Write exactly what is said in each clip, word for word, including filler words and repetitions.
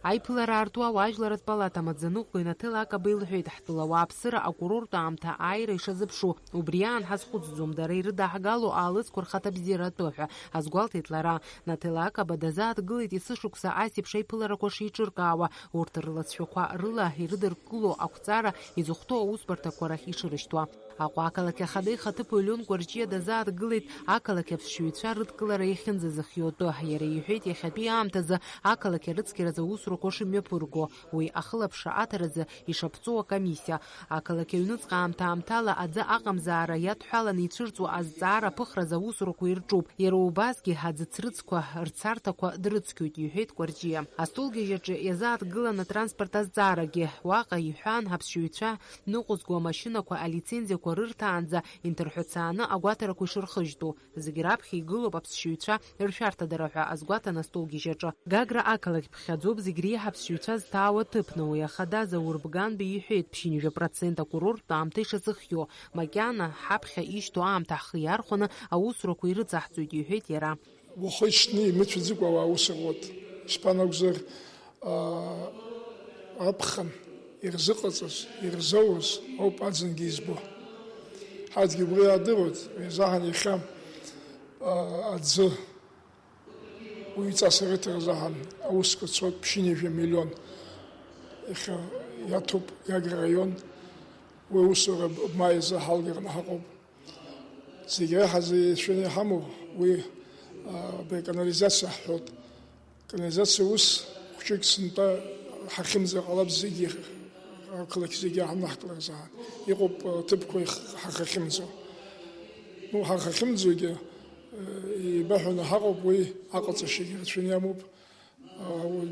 Аиԥылара артуа ауаажәларратә палата амаӡаныҟәгаҩ Наҭела Акаба илҳәеит, ҳтәыла ауааԥсыра акурорттә аамҭа ааира ишазыԥшу. Убри аан ҳазхәыцӡом, дара ирыдаҳгало аалыҵқәа рхаҭабзиара атәы ҳәа, азгәалҭеит лара. Наҭела Акаба дазааҭгылеит есышықәса ас еиԥш аиԥыларақәа шеиҿыркаауа, урҭ рлацәақәа рыла ирыдыркыло ақәҵара изыхәҭоу аусбарҭақәа рахь ишырышьҭуа. Аҟәа ақалақь ахада ихаҭыԥуаҩ Леон Кәарҷиа дазааҭгылеит ақалақь аԥсшьаҩцәа рыдкылара иахьынӡазыхиоу атәы. Иара иҳәеит, иахьатәи аамҭазы ақалақь арыцқьаразы аусурақәа шымҩаԥырго, уи ахылаԥшра аҭаразы ишаԥҵоу акомиссиа. Ақалақь аҩныҵҟа аамҭа-аамҭала аӡы аҟамзаара иадҳәаланы ицәырҵуа азҵаара аԥыхразы аусурақәа ирҿуп. Иара убасгьы аӡыцрыҵқәа рцарҭақәа дрыцқьоит, иҳәеит Кәарҷиа. Астолгьежь аҿы иазааҭгылан атранспорт азҵаарагьы. Уаҟа иҳәан, аԥсшьаҩцәа ныҟәызго амашьынақәа алицензиақәа рырҭаанӡа инҭырҳәцааны агәаҭарақәа ишырхыжьтәу. Зегь раԥхьа игылоуп аԥсшьаҩцәа ршәарҭадара ҳәа азгәаҭан астолгьежь аҿы. Гагра ақалақь ԥхьаӡоуп зегь реиҳа аԥсшьаҩцәа зҭаау аҭыԥны, уи ахада Заур Бганба иҳәеит, ԥшьынҩажәа процент акурорттә аамҭа ишазыхиоу. Макьана ҳаԥхьа ишьҭоу аамҭа ҳхы иархәаны аусурақәа ирыҵаҳҵоит, иҳәеит иара. Уахи-ҽни имыцәаӡыкәа ауаа аус руеит. Избан акәзар, аа, аԥхын ирзыҟаҵаз, ирзоуз ауп аӡынгьы избо. Ҳарҭгьы убри иаадыруеит, уи азаҳан иахьа, аа, аӡы уаҩҵас арыҭара азаҳан аусқәа цоит ԥшьынҩажәа миллион. Иахьа иаҭәуп Гагра араион, уи аусура б-, маи азы ҳалгараны ҳаҟоуп. Зегь реиҳа зеицәаны иҳамоу уи, а, абри аканализациа ҳҳәоит. Аканализациа ус хәҷык сынтәа ҳахьымӡар ҟалап зегьы, ақалақь зегьы аҳанаҳкылар азы. Иҟоуп, а, ҭыԥқәа их-, ҳахьахьымӡо. Ну, ҳахьахьымӡогьы, а, еибаҳәаны ҳаҟоуп, уи аҟаҵашьагьы рацәаны иамоуп. А,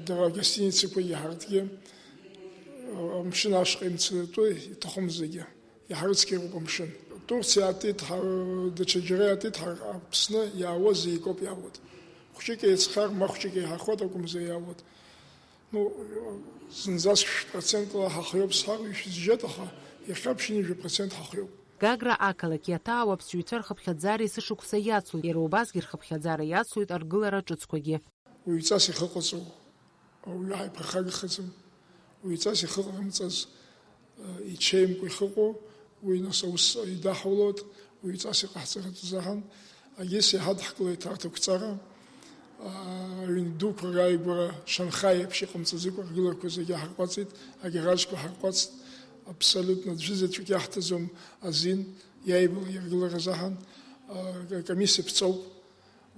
дара агостиницақәагьы ҳарҭгьы, а, амшын ашҟа имцаратәы иҭахым зегьы. Иҳарыцқьароуп амшын. Турциа аатит, ҳа-, даҽаџьара иаатит, ҳа-, Аԥсны иаауа зегь акоуп иаауеит. Хәҷык еиҵхар, ма хәҷык еиҳахоит акәымзар иаауеит. Ну, зынӡаск шәшә процентла ҳахиоуп сҳәар, ишәызжьеит, аха иахьа ԥшьынҩажәа процент ҳахиоуп. Гагра ақалақь иаҭаау аԥсшьаҩцәа рхыԥхьаӡара есышықәса иацлоит, иара убасгьы рхыԥхьаӡара иацлоит аргылара ҿыцқәагьы. Уаҩҵас ихы ҟаҵоу ауаҩы ҳаиԥырхагахаӡам. Уаҩҵас ихы ҟарымҵаз, э, ичеимкәа ихыҟоу, уи нас аус идаҳулоит, уаҩҵас иҟаҳҵаратәы азаҳан. Агьыс иҳадҳкылеит арҭ ақәҵара, аа, аҩн дуқәа рааигәара Шанхаи еиԥш иҟамҵаӡакәа аргыларақәа зегьы ҳарҟәаҵит, агаражқәа ҳарҟәаҵт, абсолютно аӡәы заҵәык иаҳҭаӡом азин, иааибылуа аргылара азаҳан, аа, акомиссиа ԥҵәоуп.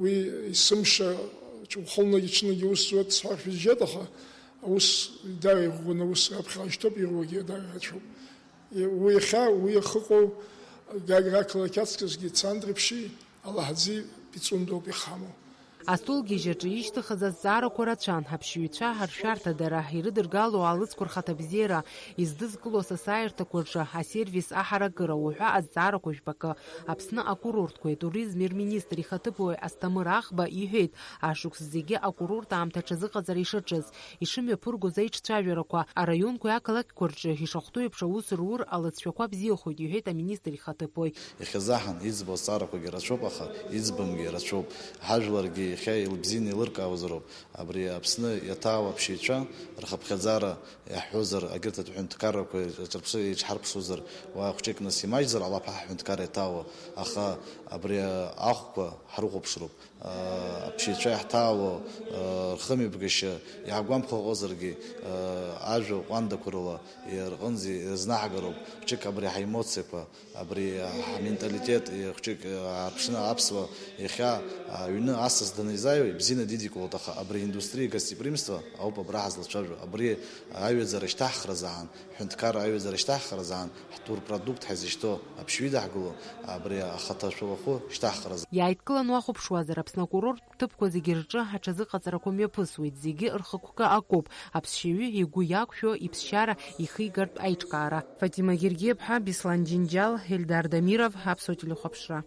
Уи есымша ҽ-, ухылнагьы ҽнагьы ус зуеит сҳәар шәызжьеит, аха аус дара иӷәӷәаны аус раԥхьа ашьҭоуп, ируагьы дара рацәоуп. Уи иахьа, уи ахыҟоу Гагра ақалақь аҵкысгьы Цандрыԥшьи Алаҳӡи Пицундоуп ихамоу. Астолгьежь аҿы ишьҭыхыз азҵаарақәа рацәан, аԥсшьаҩцәа ршәарҭадара, ирыдыргало аалыҵқәа рхаҭабзиара, издызкыло асасааирҭақәа рҿы асервис аҳаракыра уҳәа азҵаарақәа жәпакы. Аԥсны акурортқәеи атуризми рминистр ихаҭыԥуаҩ Асҭамыр Аӷба иҳәеит, ашықәс зегьы акурорт аамҭа аҽазыҟаҵара ишаҿыз, ишымҩаԥыргоз аиҿцәажәарақәа, араионқәеи ақалақьқәа рҿы ишахәҭоу еиԥш аус рур алыҵшәақәа бзиахоит, иҳәеит аминистр ихаҭыԥуаҩ. Иахьазаҳан иӡбо азҵаарақәагьы рацәоуп, аха иӡбамгьы рацәоуп. Ҳажәларгьы иахьа илбзианы еилыркаауазароуп. Абри Аԥсны иаҭаау аԥсшьаҩцәа рхыԥхьаӡара иаҳҳәозар, егьырҭ аҳәынҭқаррақәа рҿаԥсы еиҿҳарԥшуазар, уа хәҷык нас имаҷзар ҟалап ҳаҳәынҭқарра иаҭаауа, аха абри ахәқәа ҳрыхәаԥшроуп. Аԥсшьаҩцәа иаҳҭаауа рхымҩаԥгашьа иаҳгәамԥхакәазаргьы, ажәа ҟәандақәа рыла рҟынӡа ирызнаҳгароуп, хәҷык абри ҳаемоциақәа, абри ҳменталитет, хәҷык аарԥшны аԥсуа иахьа аҩны асас данизааиуа ибзианы дидикылоит, аха абри индустриа гостеприимства ауп абра ҳазлацәажәо, абри аҩаӡара шьҭаҳхра азаан, ҳҳәынҭқарра аҩаӡара шьҭаҳхра азаан, ҳтурпродукт ҳазышьҭоу аԥшьҩы идаҳгыло, абри ахаҭа шәылахәы шьҭаҳхра азы. Иааидкыланы уахәаԥшуазар, Аԥсны акурорттә ҭыԥқәа зегьы рҿы аҽазыҟаҵарақәа мҩаԥысуеит, зегьы рхықәкы акоуп, аԥсшьаҩы игәы иақәшәо иԥсшьара ихигартә аиҿкаара. Фатима Гергиаԥҳа, Беслан Џьынџьал, Ельдар Дамиров, Аԥсуа телехәаԥшра.